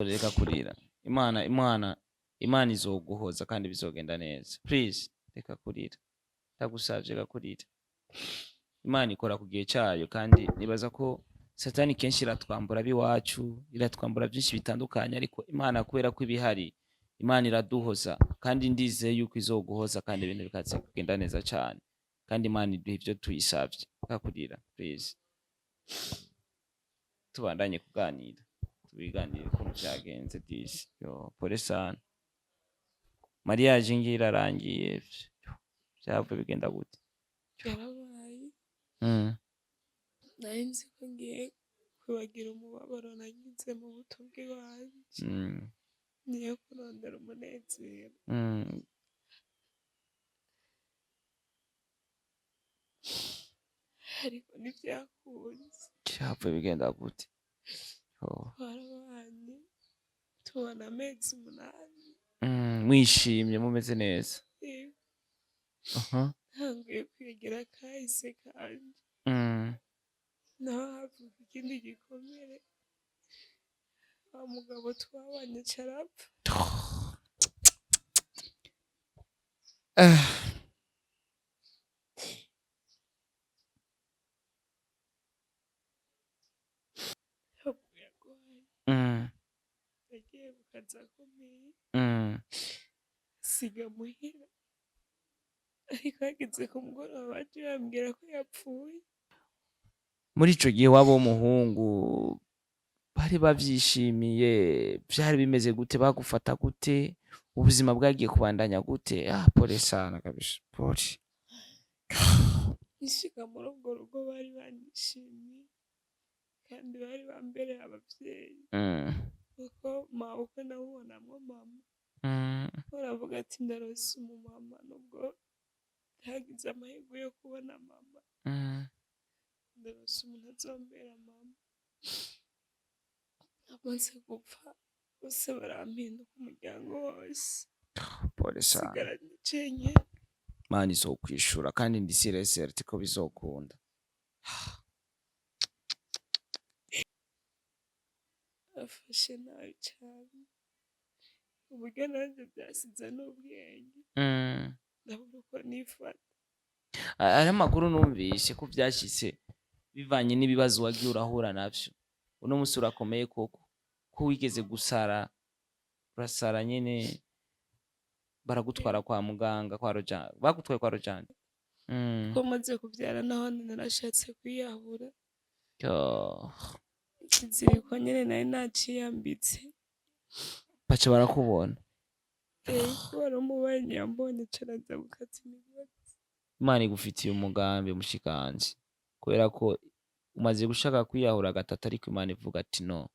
Reka kurira. Imana, Imana, Imana izoguhoza kandi bizogenda neza. Please, reka kurira. Ndagusavye, reka kurira. Imana ikora ku gihe cyayo, kandi nibaza ko Satani kenshi iratwambura abiwacu, iratwambura byinshi bitandukanye, ariko Imana kubera ko ibihari, Imana iraduhoza, kandi ndizeye yuko izoguhoza kandi ibintu bikaza kugenda neza cyane, kandi Imana iduha ibyo tuyisavye. Reka kurira, please. Tubandanye kuganira, tubiganire ukuntu vyagenze disi. Yo, pole sana. Mariage ngiye irarangiye, vyavuye bigenda gute? Yarabaye. Nari nzi ko ngiye kwibagira umubabaro nagize mu buto bw'iwanje, ngiye kurondera umunezero, ariko ntibyakunze. Vyavuye bigenda gute? Oh. Twarabanye, tubona amezi 8. Mwishimye mumeze neza? Yego. Ntanguye kwegera kahise kanje, naho havuka ikindi gikomere, wa mugabo twabanye aca arapfa. Yapfuye arwaye. Yagiye ku kazi akomeye, asiga muhira, ariko hageze ku mugoroba baje bambwira ko yapfuye. Muri ico gihe waba w'umuhungu bari bavyishimiye? Vyari bimeze gute? Bagufata gute? Ubuzima bwagiye kubandanya gute? Ah, pole sana kabisa, pole. Nshika muri urwo rugo bari banyishimiye kandi bari bambereye abavyeyi, kuko mabukwe nawubonamwo mama. Baravuga ati ndarose umumama, nubwo ntagize amahirwe yo kubona mama, ndarose umuntu azombera mama. Amaze gupfa bose barampinduka, umuryango wose. Pole sana. Nsigara ndi jenyene. Imana izokwishura kandi ndi sûr et certain ko bizokunda. Afashe nabi cane, uburyo nanje byasize n'ubwenge, ndabura uko nifata. Hariho amakuru numvise ko vyashitse bivanye n'ibibazo wagiye urahura navyo. Uno musi urakomeye koko, ko wigeze gusara, urasara nyene, baragutwara kwa muganga kwa Roja, bagutwaye kwa Rojanja. Ko maze kuvyara naho narashatse kwiyahura. Yo. Ikiziriko nyene nari naciyambitse. Baca barakubona. Ego, wari umubanyi yambonye aca araza gukata imigozi. Imana igufitiye umugambi mushikanje, kubera ko umaze gushaka kwiyahura gatatu, ariko Imana ivuga ati no.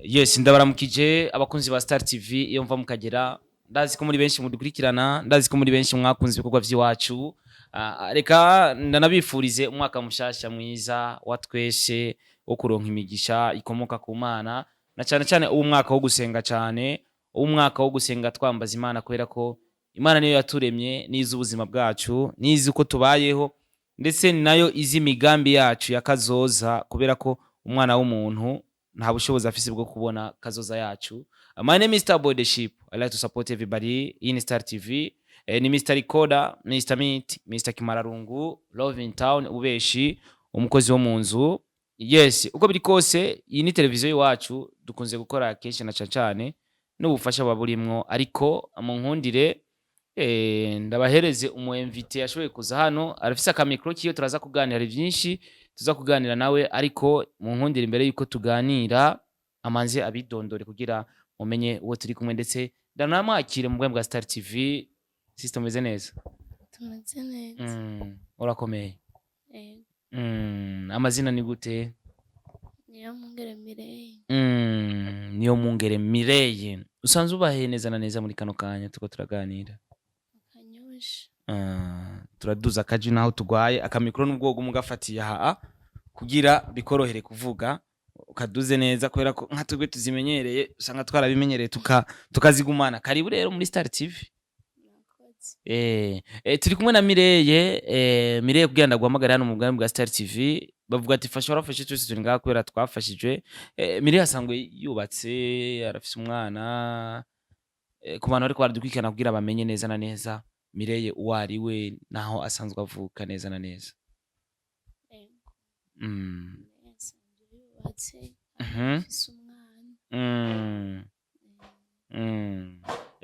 Yes, ndabaramukije abakunzi ba Star TV iyo mva mukagera. Ndazi ko muri benshi mudukurikirana, ndazi ko muri benshi mwakunze ibikorwa vy'iwacu. Reka ndanabifurize umwaka mushasha mwiza wa twese wo kuronka imigisha ikomoka ku Mana, na cyane cyane uwo mwaka wo gusenga cyane, uwo mwaka wo gusenga twambaza Imana, kubera ko Imana niyo yaturemye, nizi ubuzima bwacu, nizi uko tubayeho, ndetse ni nayo izi imigambi yacu ya kazoza, kubera ko umwana w'umuntu nta bushobozi afise bwo kubona kazoza yacu. My name is Star Boy the Ship. I like to support everybody in Star TV. Ni Mr. Recorder, Mr. Meat, Mr. Kimararungu, Love in Town, ubeshi, umukozi wo mu nzu. Yes, uko biri kose iyi ni televiziyo iwacu dukunze gukora kenshi na cane cane n'ubufasha buba burimwo, ariko mu nkundire ndabahereze umu invité yashoboye kuza hano, arafise akamikro kiyo, turaza kuganira, hari byinshi tuza kuganira nawe, ariko mu nkundire imbere yuko tuganira amanze abidondore kugira mumenye uwo turi kumwe, ndetse ndanamwakire mu bwami bwa Star TV. Sister, umeze neza? Tumeze neza. Urakomeye? Yego. Amazina ni gute? Niyo Mungere Mireille. Niyo Mungere Mireille, usanzwe ubahe neza na neza muri kano kanya tuko turaganira? Kanyosha. Ah, turaduza akaji naho tugwaye akamikro, n'ubwo mugafatiye aha kugira bikorohere kuvuga, ukaduze neza, kubera ko nka twebwe tuzimenyereye usanga twarabimenyereye tukazigumana. Karibu rero muri Star TV. Turi kumwe na Mireye. Mireye, kugira ndaguhamagare hano mu bwami bwa Star TV, bavuga ati fasha warafashe, twese turi ngaha kubera twafashijwe. Mireye asanzwe yubatse, arafise umwana. Ku bantu bariko baradukurikirana, kugira bamenye neza na neza Mireye uwo ari we naho asanzwe avuka neza na neza. Ego. Mireye asanzwe yubatse, afise umwana.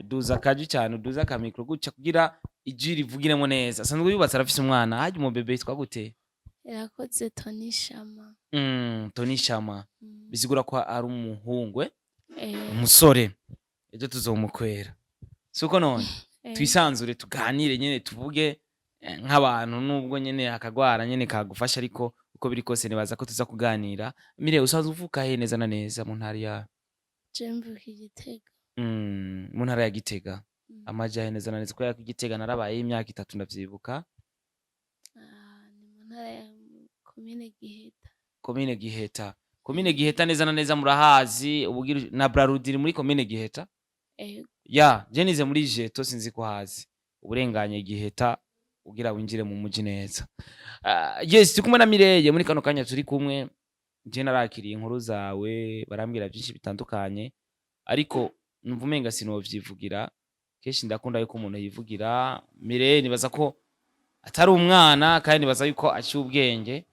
Duza akaji cyane, uduza akamicro gutya kugira ijwi rivugiremo neza. Asanzwe yubatse, arafise umwana. Haje umubebe yitwa gute? Irakoze Tony Shama. Tony Shama. Bisigura ko ari umuhungu, eh? Eh. Umusore, ejo tuzomukwera, suko none? Eh. Twisanzure, tuganire nyene, tuvuge nk'abantu, nubwo nyene akagwara nyene kagufasha, ariko uko biri kose nibaza ko tuza kuganira. Mire, usanzwe uvuka he neza na neza, mu ntara ya? Je mvuka i Gitega. Mu ntara ya Gitega. Mm. Amaja he neza na neza? Kubera ko Igitega narabaye imyaka 3, ndavyibuka. Ah, ni mu ntara ya komine Giheta. Komine Giheta, komine Giheta neza na neza murahazi? Ubugira na Brarudiri muri komine Giheta? Ego. Ya, je nize muri jeto, sinzi ko hazi uburenganye Giheta ugira winjire mu muji neza. Yes, turi kumwe na Mireye muri kano kanya turi kumwe. Je narakiriye inkuru zawe, barambwira byinshi bitandukanye, ariko numva umenga sinovyivugira. Kenshi ndakunda yuko umuntu yivugira. Mireye nibaza ko atari umwana, kandi nibaza yuko aciye ubwenge,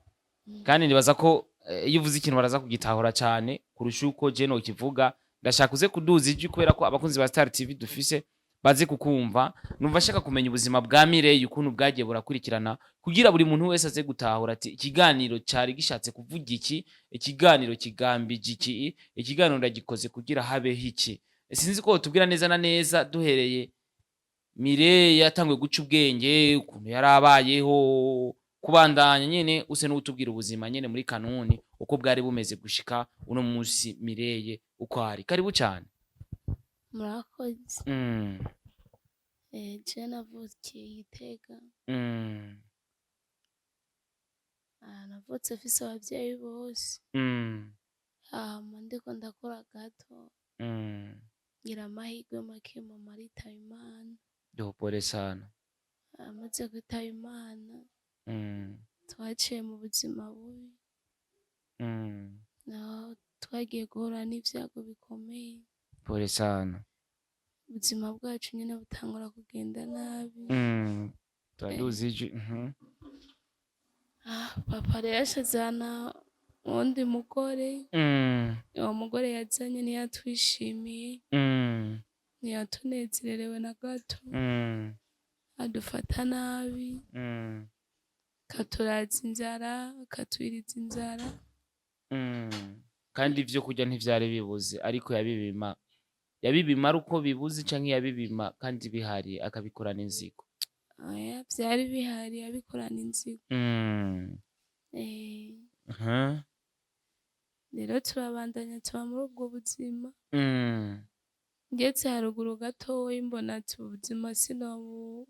kandi nibaza ko iyo uvuze ikintu baraza kugitahura cyane kurusha uko je nokivuga. Ndashaka uze kuduza ijwi kubera ko abakunzi ba Star TV dufise baze kukumva. Numva ashaka kumenya ubuzima bwa Mireye ukuntu bwagiye burakurikirana, kugira buri muntu wese aze gutahura ati ikiganiro cari gishatse kuvuga iki, ikiganiro kigambije iki, ikiganiro ndagikoze kugira habeho iki. Sinzi ko tubwira neza na neza, duhereye Mireye yatanguye guca ubwenge, ukuntu yari abayeho, kubandanya nyene use n'utubwira ubuzima nyene muri kanuni uko bwari bumeze gushika uno munsi Mireye uko ari. Karibu cyane. Murakoze. Je navukiye i Gitega. Ah, navutse mfise abavyeyi bose. Hama ndiko ndakura gato, ngira amahirwe make, mama aritaba Imana. Yo, pole sana. Amaze kwitaba Imana, twaciye mu buzima bubi. Naho twagiye guhura n'ivyago bikomeye. Pole sana. Ubuzima bwacu nyene butangura kugenda nabi. Turaduza ijwi. Ah, papa rero acazana uwundi mugore. Uwo mugore yazanye ntiyatwishimiye, ntiyatunezererewe na gato. Adufata nabi, akaturaza inzara, akatwiriza inzara. Kandi ivyo kurya ntivyari bibuze, ariko yabibima ari uko bibuze, canke yabibima kandi bihari akabikorana inzigo? Oya, vyari bihari, yabikorana inzigo. Rero turabandanya tuba muri ubwo buzima. Ngeze haruguru gatoyi mbona ati ubuzima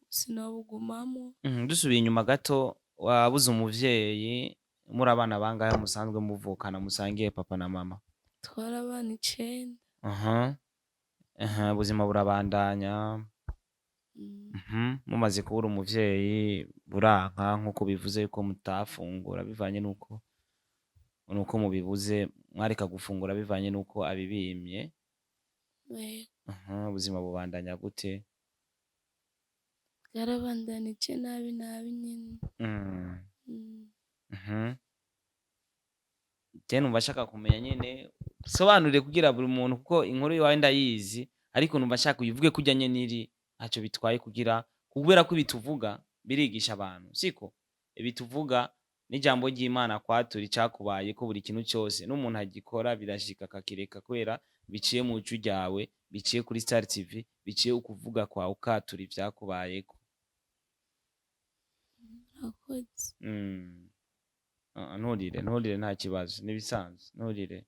sinobugumamwo. Dusubiye inyuma gato, wabuze umuvyeyi muri abana bangahe musanzwe muvukana, musangiye papa na mama? Twari abana 9. Aha. Aha, ubuzima burabandanya. Mumaze kubura umuvyeyi buranka, nkuko bivuze yuko mutafungura bivanye nuko mubibuze, mwareka gufungura bivanye nuko abibimye. Yego. Aha, ubuzima bubandanya gute? Bwarabandanije nabi nabi nyene. Je numva nshaka kumenya nyene, sobanurire kugira buri muntu, kuko inkuru iwawe ndayizi, ariko numva nshaka uyivuge kurya nyene iri, ntaco bitwaye, kugira kubera ko ibituvuga birigisha abantu, siko? Ibituvuga n'ijambo ry'Imana, kwatura icakubaye ko buri kintu cyose n'umuntu agikora birashika akakireka, kubera biciye mu jwi ryawe, biciye kuri Star TV, biciye ukuvuga kwawe ukatura ivyakubayeko. Murakoze. Ah, nturire, nturire, nta kibazo, nibisanzwe, nturire.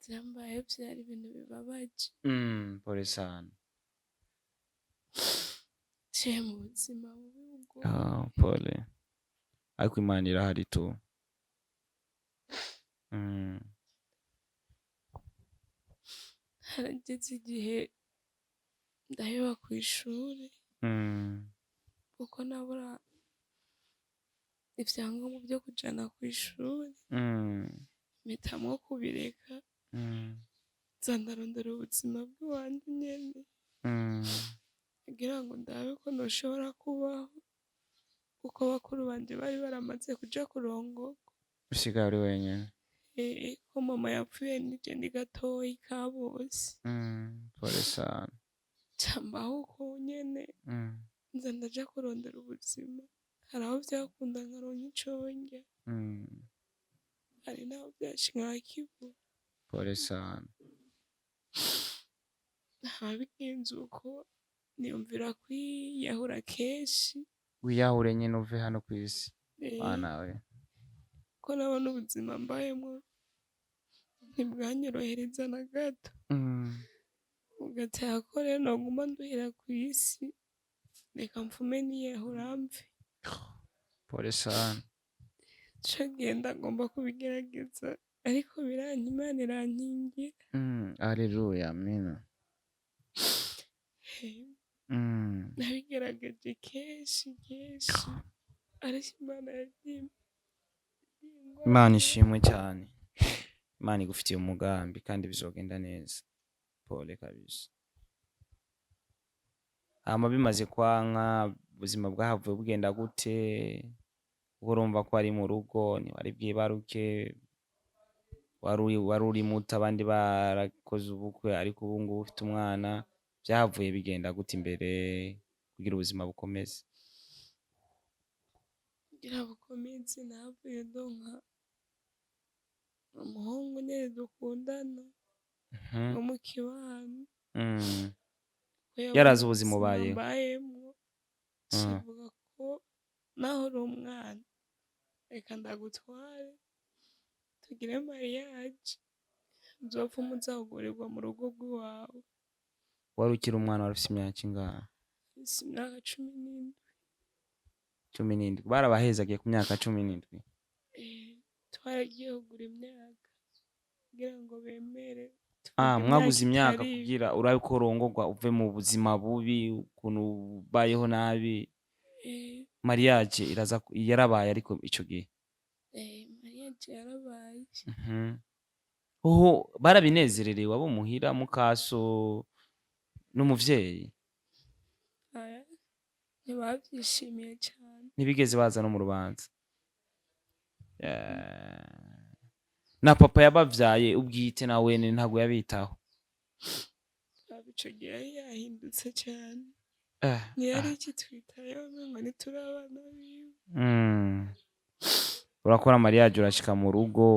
Vyambayeho vyari ibintu bibabaje. Pole sana. Nciye mu buzima bubi bugoye. Ah, pole, ariko Imana irahari tu. Harageze igihe Ndaheba kw'ishure kuko nabura ivyangombwa vyo kujana kw'ishure, mpitamwo kubireka, nza ndarondera ubuzima bw'iwanje nyene kugira ngo ndabe ko noshobora kubaho, kuko bakuru banje bari baramaze kuja kurongorwa. Usigaye uri wenyene. Ko mama yapfuye nije ndi gatoyi ka bose. Pole sana. Nca mbaho uko nyene, nza ndaja kurondera ubuzima. Hari aho vyakunda nkaronka ico ndya, hari n'aho vyashika nkakibura. Pole sana. Hama bigenze uko, niyumvira kwiyahura kenshi. Wiyahure nyene uve hano kw'isi. Mana we. Ko nabona ubuzima mbayemwo ntibwanyorohereza na gato. Ugataha ko rero noguma nduhira kw'isi, reka mfume niyahura mpfe. Pole sana. Ico gihe ndagomba kubigerageza, ariko biranka, Imana irankingira. Haleluya, amina. Nabigerageje kenshi kenshi, ariko Imana yagiye. Imana ishimwe cyane. Imana igufitiye umugambi kandi bizogenda neza. Pole kabisa. Hama bimaze kwanka, ubuzima bwahavuye bugenda gute? Kuko urumva ko ari mu rugo, ntiwari bwibaruke, wari uri muto abandi barakoze ubukwe, ariko ubu ngubu ufite umwana, vyahavuye bigenda gute imbere kugira ubuzima bukomeze? Kugira bukomeze, nahavuye ndonka umuhungu nyene dukundana wo mu kibano. Ko yabona Yarazi ubuzima ubuzima ubayeho. mbayemwo, aca ko naho uri umwana reka ndagutware tugire mariage, uzopfume uza kugurirwa mu rugo rw'iwawe. Wari ukiri umwana, wari ufise imyaka ingahe? Mfise imyaka 17. 17. Barabahezagiye ku myaka 17. Twaragiye kugura imyaka kugira ngo bemere Ah, tuvuge mwaguze imyaka itari. Kugira urabe ko urongorwa uve mu buzima bubi, ukuntu ubayeho nabi. Mariage iraza yarabaye ariko ico gihe. Mariage yarabaye. Hoho barabinezererewe abo muhira, mukaso n'umuvyeyi? Oya, ntibavyishimiye cane. Ntibigeze baza no mu rubanza. Na papa yabavyaye ubwite na wene ntabwo yabitaho. Papa ico gihe yari yahindutse cane, ntiyari ikitwitayeho, umengo ntituri abana biwe. Urakora mariage, urashika mu rugo,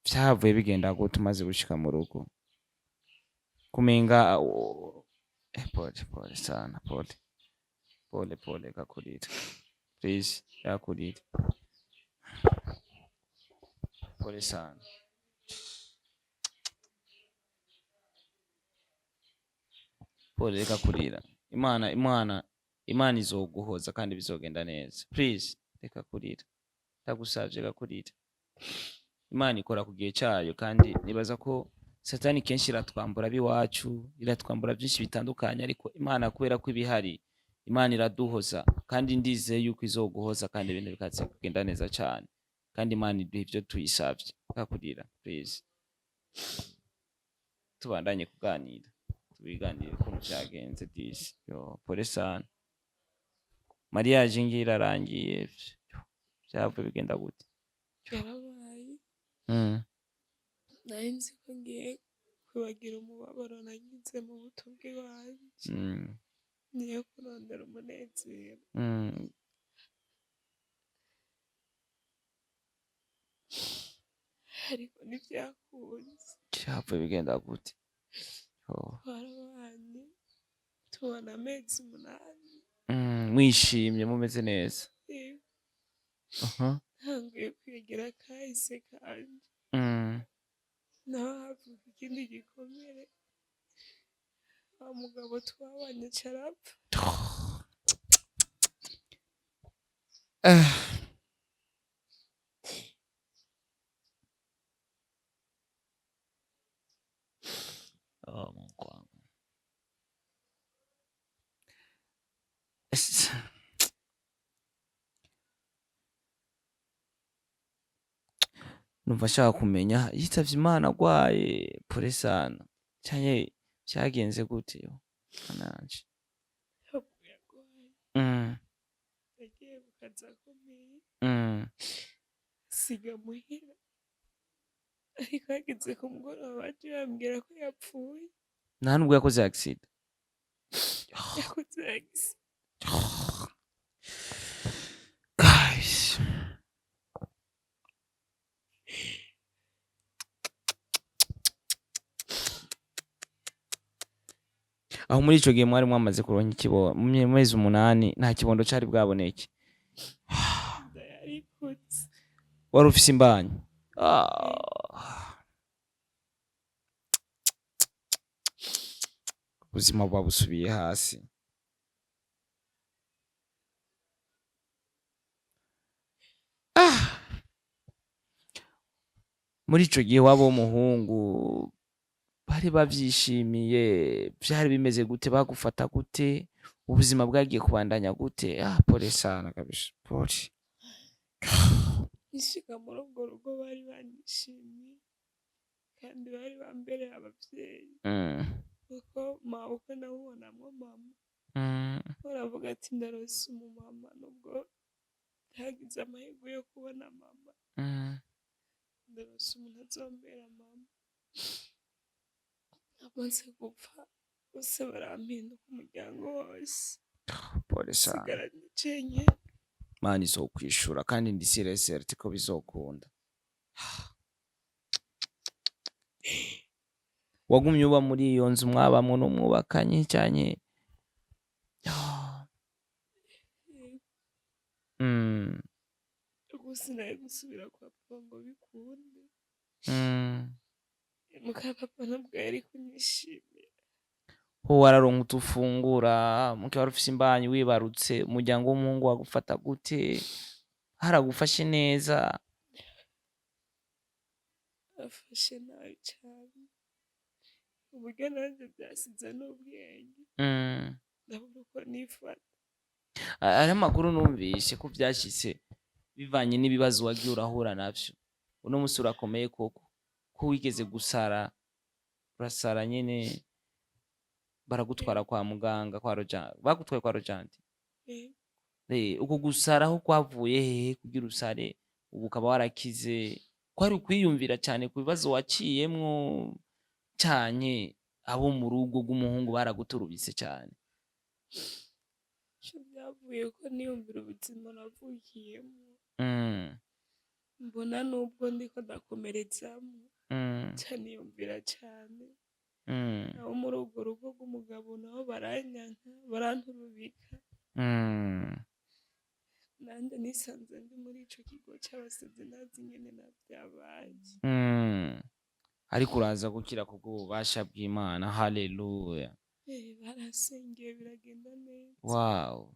vyahavuye bigenda gute umaze gushika mu rugo? Kumenga pole pole sana, pole pole pole, gakurira, please, yakurira, pole sana. Pole, reka kurira. Imana izoguhoza kandi bizogenda neza. Please, reka kurira, ndagusavye, reka kurira. Imana ikora ku gihe cayo, kandi nibaza ko Satani kenshi iratwambura abiwacu, iratwambura byinshi bitandukanye, ariko Imana kubera ko ibihari, Imana iraduhoza, kandi ndizeye yuko izoguhoza kandi ibintu bikaza kugenda neza cyane, kandi Imana iduha ivyo tuyisavye. Reka kurira, please. Tubandanye kuganira, tubiganire ukuntu vyagenze disi. Yo, pole sana. Mariage ngiyi irarangiye, vyavuye bigenda gute? Yarabaye. Nari nzi ko ngiye kwibagira umubabaro nagize mu buto bw'iwanje, ngiye kurondera umunezero, ariko ntivyakunze. Vyavuye bigenda gute? Oh. Twarabanye, tubana amezi 8. Mwishimye mumeze neza? Yego. Ntanguye kwegera kahise kanje, naho havuka ikindi gikomere, wa mugabo twabanye aca arapfa. Oh, Mungu wangu. Numva nshaka kumenya yitavye Imana agwaye, pole sana, canke vyagenze gute? Yo Mana yanje. Ntabwo yarwaye. Yagiye mu kazi akomeye, asiga muhira, ariko hageze ku mugoroba baje bambwira ko yapfuye. Nta nubwo yakoze accident? Yakoze accident. Guys, aho muri ico gihe mwari mwamaze kuronka ikibondo mu mezi 8, nta kibondo cari bwaboneke? Inda yarikutse. Wari ufise imbanyi. Ah. Ubuzima buba busubiye hasi. Ah. Muri ico gihe waba w'umuhungu bari bavyishimiye? Vyari bimeze gute? Bagufata gute? Ubuzima bwagiye kubandanya gute? Ah, pole sana kabisa, pole. Nshika muri urwo rugo bari banyishimiye kandi bari bambereye abavyeyi, kuko mabukwe nawubonamwo mama. Baravuga ati ndarose umumama, nubwo ntagize amahirwe yo kubona mama, ndarose umuntu azombera mama. Amaze gupfa bose barampinduka, umuryango wose. Pole sana. Nsigara ndi jenyene. Mana izokwishura, kandi ndi sûr et certain ko bizokunda. Wagumye uba muri iyo nzu mwabamwo n'umwubakanye canke? Yego. Ubu sinari gusubira kwa papa ngo bikunde. Muka papa ntabwo yari kunyishimira. Ho wararonka utufungura muke? Wari ufise imbanyi wibarutse? Umuryango w'umuhungu wagufata gute? Haragufashe neza? Afashe nabi cane, uburyo nanje byasize n'ubwenge, ndabura uko nifata. Hariho amakuru numvise ko vyashitse bivanye n'ibibazo wagiye urahura navyo. Uno musi urakomeye koko, ko wigeze gusara, urasara nyene, baragutwara kwa muganga kwa Roja, bagutwaye kwa Rojanti? Yego. Uko gusara aho kwavuye hehe kugira usare, ubu ukaba warakize? Kwari ukwiyumvira cane ku bibazo waciyemwo, canke abo mu rugo rw'umuhungu baraguturubitse cane? Ico byavuye ko niyumvira ubuzima navukiyemo, mbona nubwo ndiko ndakomerezamwo, nca niyumvira cane. Abo muri urwo rugo rw'umugabo nabo baranyanka, baranturubika. Nanje nisanze ndi muri ico kigo c'abasazi, ntazi ingene navyabaye. Ariko uraza gukira kubw'ububasha bw'Imana, haleluya. Barasengeye biragenda neza. Wow,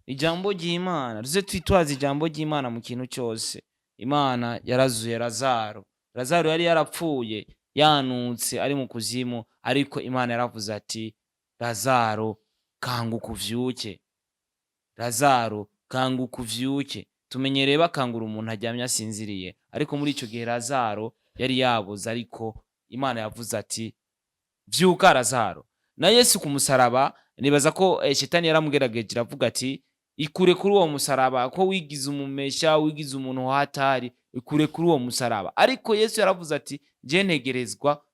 ijambo ry'Imana, tuze twitwaze ijambo ry'Imana mu kintu cyose. Imana yarazuye Lazaro. Lazaro yari yarapfuye, yanutse, ari mu kuzimu, ariko Imana yaravuze ati: "Lazaro, kanguka uvyuke. Lazaro, kanguka uvyuke." Tumenyereye bakangura umuntu aryamye asinziriye, ariko muri ico gihe Lazaro yari yabuze, ariko Imana yavuze ati: "Vyuka, Lazaro." Na Yesu ku musaraba, nibaza ko shetani yaramugerageje, iravuga ati: "Ikure kuri uwo musaraba, ko wigize umumesha, wigize umuntu wahatari, ikure kuri uwo musaraba." Ariko Yesu yaravuze ati: "Je ntegerezwa,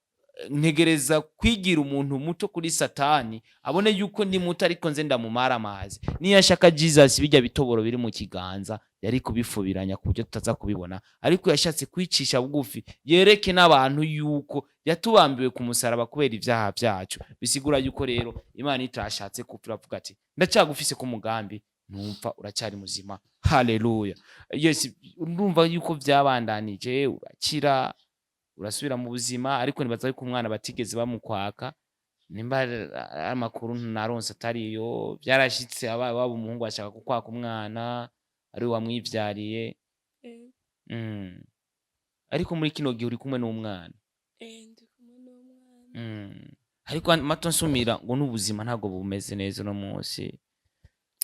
ntegereza kwigira umuntu muto kuri Satani, abone yuko ndi muto, ariko nze ndamumara amazi." Niyo ashaka Jesus, bijya bitoboro biri mu kiganza yari kubifubiranya ku buryo tutaza kubibona, ariko yashatse kwicisha bugufi, yereke n'abantu yuko yatubambiwe ku musaraba kubera ibyaha byacu. Bisigura yuko rero Imana itashatse kupfa, iravuga ati: "Ndacyagufise ku mugambi, numva uracyari muzima." Haleluya. Yes, urumva yuko byabandanije, urakira, urasubira mu buzima, ariko nibaza yuko umwana batigeze bamukwaka, nimba ari amakuru naronse atariyo. Byarashitse waba umuhungu ashaka kukwaka umwana ari we wamwivyariye? Ariko muri kino gihe uri kumwe n'umwana? Ndi kumwe n'umwana. Ariko mato nsumira ngo n'ubuzima ntabwo bumeze neza uno munsi.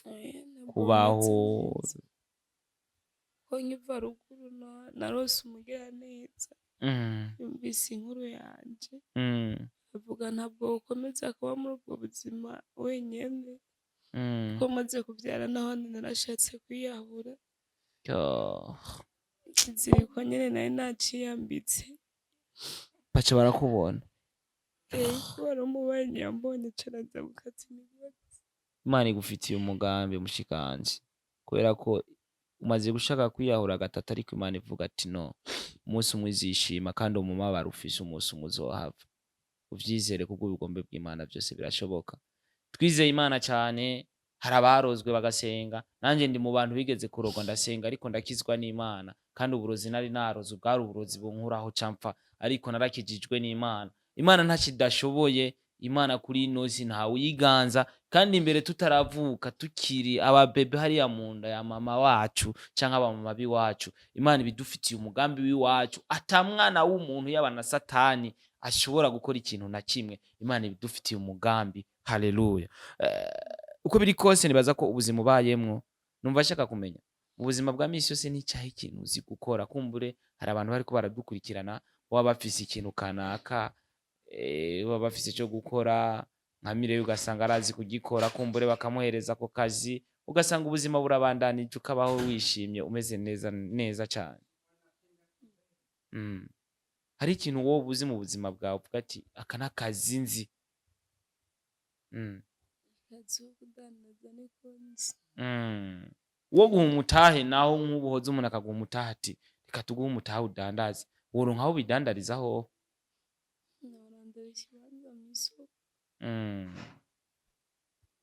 Ntabwo Kubaho. bumeze neza. Kuko nkiva ruguru narose umugiraneza, yumvise inkuru yanje, avuga ntabwo ukomeza kuba muri ubwo buzima wenyene, kuko maze kuvyara nahone narashatse kwiyahura. Yo. Ikiziriko nyene nari naciyambitse. Baca barakubona. Ego, hari umubanyi yambonye, aca araza gukata imigozi. Imana igufitiye umugambi, mushikanje, kubera ko umaze gushaka kwiyahura gatatu, ariko Imana ivuga ati no, umunsi umwe uzishima, kandi umumabaro ufise umunsi umwe uzohava. Uvyizere, kubwo ubugombe bw'Imana byose birashoboka. Twizeye Imana cyane. Hari abarozwe bagasenga, nanjye ndi mu bantu bigeze kurogwa, ndasenga, ariko ndakizwa n'Imana. Kandi uburozi nari naroze bwari uburozi bunkuraho campfa, ariko narakijijwe n'Imana. Imana ntacyo idashoboye. Imana kuri ino si ntawe uyiganza. Kandi imbere tutaravuka, tukiri ababebe hariya mu nda ya mama wacu canke abamama b'iwacu, Imana ibidufitiye umugambi w'iwacu. Ata mwana w'umuntu, yaba na Satani, ashobora gukora ikintu na kimwe. Imana ibidufitiye umugambi. Haleluya. Uko biri kose, nibaza ko ubuzima ubayemwo, numva ashaka kumenya mu buzima bwa misi yose n'icyaha ikintu uzi gukora. Kumbure hari abantu bariko baradukurikirana baba bafise ikintu kanaka, baba bafise ico gukora, nka Mireille ugasanga arazi kugikora, kumbure bakamuhereza ako kazi, ugasanga ubuzima burabandanije, ukabaho wishimye, umeze neza neza cane. Hari ikintu wowe uzi mu buzima bwawe uvuga ati aka n'akazi nzi? Akazi ko kudandaza niko nzi. Wo guha umutahe naho, nk'ubu hoza umuntu akaguha umutahe ati reka tuguhe umutahe udandaze, woronka aho ubidandariza hoho? Norondera ikibanza mw'isoko.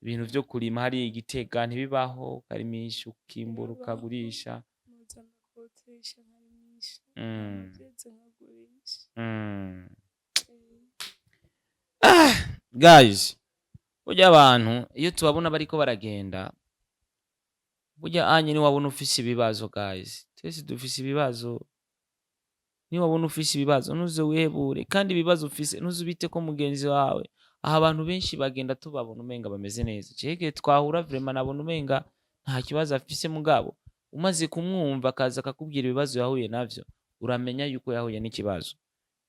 Ibintu vyo kurima hariya i Gitega ntibibaho? Ukarimisha, ukimbura, Birabaho. ukagurisha? Noza ndakotesha, nkarimisha, hama vyeze nkagurisha. Guys, burya abantu iyo tubabona bariko baragenda, burya anye niwabona ufise ibibazo, guys, twese dufise ibibazo, niwabona ufise ibibazo ntuze wihebure. Kandi ibibazo ufise ntuze ubite ko mugenzi wawe. Aha abantu benshi bagenda tubabona umenga bameze neza. Cege twahura, vraiment nabona umenga nta kibazo afise, mugabo umaze kumwumva akaza akakubwira ibibazo yahuye navyo, uramenya yuko yahuye n'ikibazo.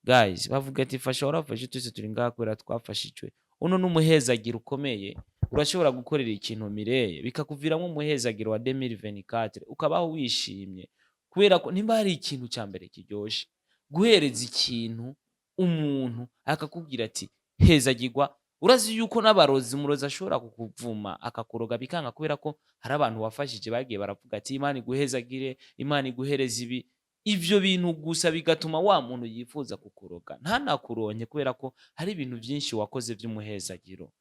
Guys, bavuga ati fasha warafashe. Twese turi ngaha kubera twafashijwe. Uno n'umuhezagiro ukomeye. Urashobora gukorera ikintu Mireye, bikakuviramo umuhezagiro wa 2024, ukabaho wishimye, kubera ko nimba hari ikintu cya mbere kiryoshe, guhereza ikintu umuntu akakubwira ati hezagirwa. Urazi yuko n'abarozi, umurozi ashobora kukuvuma, akakuroga bikanga, kubera ko hari abantu wafashije bagiye baravuga ati Imana iguhezagire, Imana iguhereza ibi. Ivyo bintu gusa bigatuma wa muntu yifuza kukuroga ntanakuronke, kubera ko hari ibintu byinshi wakoze by'umuhezagiro.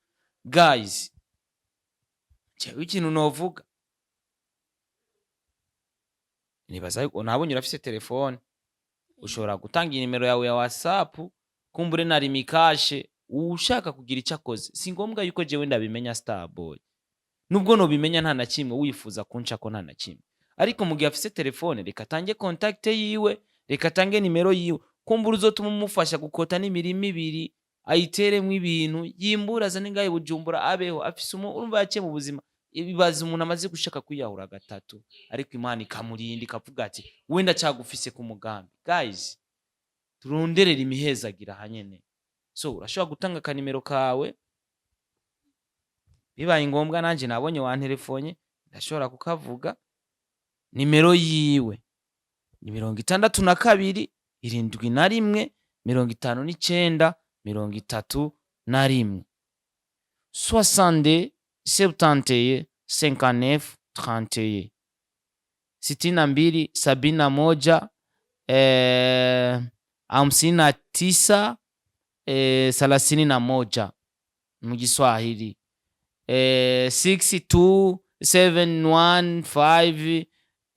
Guys, jewe ikintu novuga, nibaza yuko nabonye urafise telefone, ushobora gutanga inimero yawe ya WhatsApp, kumbure na Lumicash, ushaka kugira icyo akoze. Si ngombwa yuko jewe ndabimenya, Starboy, nubwo nobimenya nta na kimwe, wifuza kuncako nta na kimwe. Ariko mu gihe afise telefone, reka atange contact yiwe, reka atange nimero yiwe. Kumbura uzotuma umufasha gukota n'imirima ibiri, ayiteremwo ibintu, yimbura, azane ngahe Bujumbura, abeho afise urumva yaciye mu buzima. Ibibaza umuntu amaze gushaka kwiyahura gatatu, ariko Imana ikamurinda, ikavuga ati wenda cyagufise ku mugambi. Guys, turonderera imihezagira hanyene. So urashobora gutanga akanimero kawe, bibaye ngombwa nanje nabonye wanterefonye, ndashobora kukavuga. Nimero yiwe ni 62 71 59 31, 62 71 59 31, 62 71 59 31 mu Giswahili, 6 2 7 1 5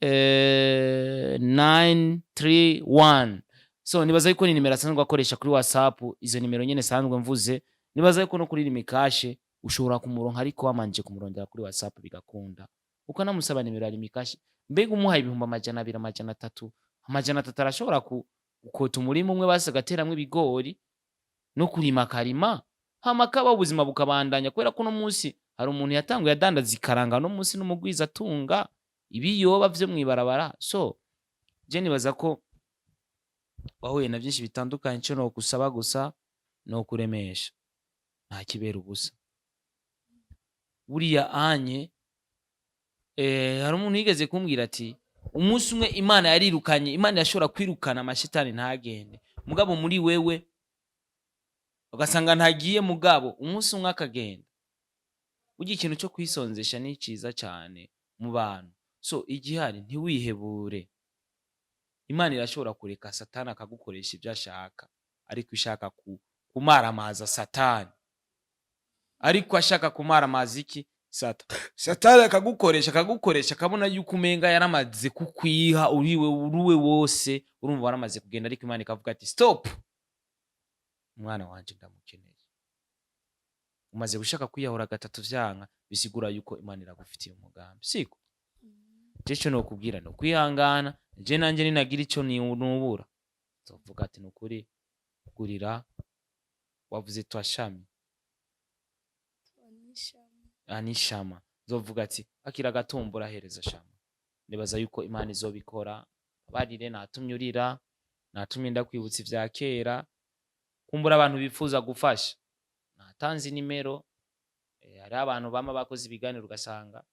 9 3 1. So nibaza yuko ni nimero asanzwe akoresha kuri WhatsApp. Izo nimero nyene sanzwe mvuze, nibaza yuko no kuri Lumicash ushobora kumuronka, ariko wamanje kumurondera kuri WhatsApp bigakunda, ukanamusaba nimero ya Lumicash. Mbega umuhaye 200,000, 300, 300, arashobora gukota umurima umwe basi, agateramwo ibigori no kurima akarima, hama akabaho, ubuzima bukabandanya. Kubera ko uno munsi hari umuntu yatanguye adandaza ikaranga, no munsi n'umugwiza atunga. Ibiyoba vyo mw'ibarabara. So je nibaza ko wahuye na byinshi bitandukanye. Ico nokusaba gusa ni ukuremesha, nta kibera ubusa. Buriya anye hari umuntu yigeze kumbwira ati umunsi umwe Imana yarirukanye, Imana yashobora kwirukana amashitani ntagende, mugabo muri wewe ugasanga ntagiye, mugabo umunsi umwe akagenda. Burya ikintu cyo kwisonzesha ni ciza cyane mu bantu. So igihari, ntiwihebure. Imana irashobora kureka Satani akagukoresha ibyo ashaka, ariko ishaka kumaramaza Satani, ariko ashaka kumaramaza iki? Satani akagukoresha, akagukoresha, akabona yuko umenga yaramaze kukwiha, uriwe uruwe wose, urumva waramaze kugenda, ariko Imana ikavuga ati: "Stop, umwana wanje ndamukeneye." Umaze gushaka kwiyahura gatatu vyanka, bisigura yuko Imana iragufitiye umugambi, siko? Je ico nokubwira ni ukwihangana. Je nanje ninagira ico nubura, nzovuga ati nukuri gurira wavuze twashami. Anishama, nzovuga ati akira agatumbura, ahereza shama. Nibaza yuko Imana izobikora. Barire, natumye urira, natumye ndakwibutsa ivya kera. Kumbura abantu bifuza gufasha, natanze inimero. Hariho abantu bama bakoze ibiganiro, ugasanga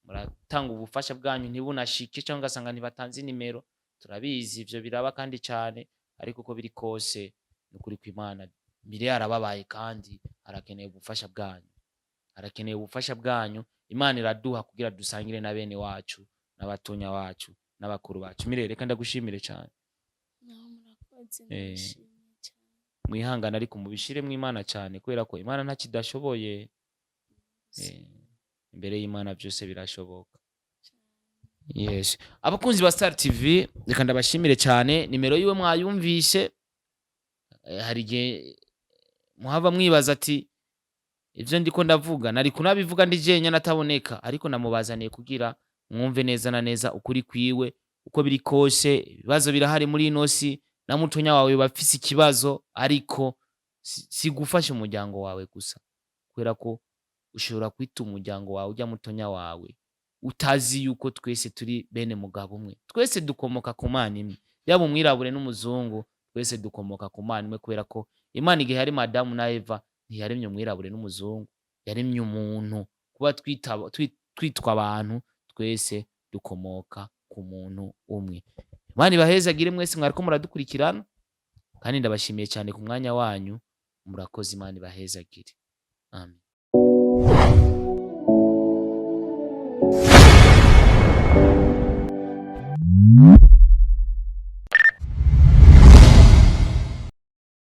muratanga ubufasha bwanyu ntibunashike, cyangwa ugasanga ntibatanze inimero. Turabizi, ivyo biraba kandi cyane. Ariko uko biri kose, ni ukuri kw'Imana, Mire arababaye kandi arakeneye ubufasha bwanyu, arakeneye ubufasha bwanyu. Imana iraduha kugira dusangire na bene wacu n'abatonya wacu n'abakuru bacu. Mire, reka ndagushimire cyane. Naho murakoze. Ndabashimiye cyane. Mwihangane, ariko mubishiremo Imana cyane, kubera ko Imana nta kidashoboye. Imbere y'Imana byose birashoboka. Yes, abakunzi ba Star TV, reka ndabashimire cyane. Nimero yiwe mwayumvise. Hari igihe muhava mwibaza ati ivyo ndiko ndavuga nari kunabivuga ndi jenyine ataboneka, ariko namubazaniye kugira mwumve neza na neza ukuri kwiwe. Uko biri kose, ibibazo birahari muri ino si, na mutonya wawe bafise ikibazo, ariko si gufasha umuryango wawe gusa, kubera ko ushobora kwita umuryango wawe ujya mutonya wawe utazi yuko twese turi bene mugabo umwe, twese dukomoka ku Mana imwe, yaba umwirabure n'umuzungu, twese dukomoka ku Mana imwe, kubera ko Imana igihe yarema Adamu na Eva ntiyaremye umwirabure n'umuzungu, yaremye umuntu. Kuba twitwa abantu, twese dukomoka ku muntu umwe. Imana ibahezagire mwese mwariko muradukurikirana, kandi ndabashimiye cyane ku mwanya wanyu. Murakoze, Imana ibahezagire. Amen.